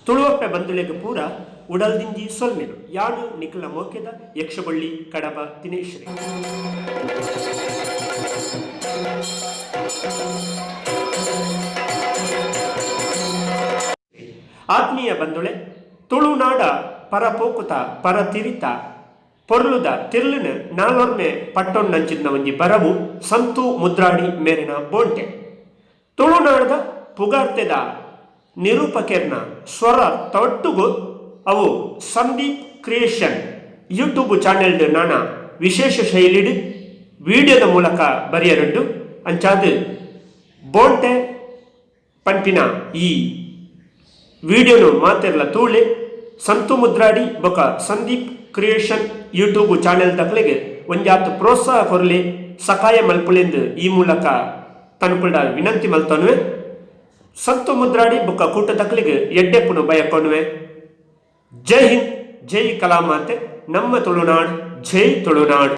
ತುಳುವಪ್ಪೆ ಬಂಧುಲೆಗ್ ಪೂರ ಉಡಲ್ದಿಂಜಿ ಸೊಲ್ಮೆಲು. ಯಾನ್ ನಿಕ್ಲ್ನ ಮೋಕೆದ ಯಕ್ಷಬೊಳ್ಳಿ ಕಡಬ ದಿನೇಶ್ ರೈ. ಆತ್ಮೀಯ ಬಂಧುಳೆ, ತುಳುನಾಡ ಪರಪೋಕುತ ಪರತಿರಿತ ಪೊರ್ಲುದ ತಿರ್ಲ್ನ್ ನಾಲೊರ್ಮೆ ಪಟ್ಟೊನ್ನಂಚಿತ್ನ ಒಂಜಿ ಬರವು ಸಂತು ಮುದ್ರಾಡಿ ಮೇರೆನ ಬೋಂಟೆ. ತುಳುನಾಡ್ದ ಪುಗಾರ್ತೆದ ನಿರೂಪಕೆರ್ನ ಸ್ವರ ತೊಟ್ಟುಗು ಅವು ಸಂದೀಪ್ ಕ್ರಿಯೇಷನ್ ಯೂಟ್ಯೂಬ್ ಚಾನೆಲ್ಡ್ ನಾನ ವಿಶೇಷ ಶೈಲಿಡ್ ವಿಡಿಯೋದ ಮೂಲಕ ಬರಿಯರುಂಡು. ಅಂಚಾದ್ ಬೋಂಟೆ ಪನ್ಪಿನ ಈ ವಿಡಿಯೋನು ಮಾತೆರ್ಲ ತೂಲೆ. ಸಂತು ಮುದ್ರಾಡಿ ಬೊಕ ಸಂದೀಪ್ ಕ್ರಿಯೇಷನ್ ಯೂಟ್ಯೂಬ್ ಚಾನೆಲ್ ದಕ್ಲೆಗ್ ಒಂಜಾತ್ ಪ್ರೋತ್ಸಾಹ ಕೊರ್ಲೆ, ಸಕಾಯ ಮಲ್ಪುಲೆಂದ್ ಈ ಮೂಲಕ ತನ್ಕುಲ್ಡ ವಿನಂತಿ ಮಲ್ತೊನುವೆ. ಸಂತು ಮುದ್ರಾಡಿ ಬೊಕ ಕೂಟದಕ್ಲೆಗ್ ಎಡ್ಡೆಪ್ಪುನು ಬಯಕೊನುವೆ. ಜೈ ಹಿಂದ್, ಜೈ ಕಲಾಮಾತೆ, ನಮ್ಮ ತುಳುನಾಡ್, ಜೈ ತುಳುನಾಡ್.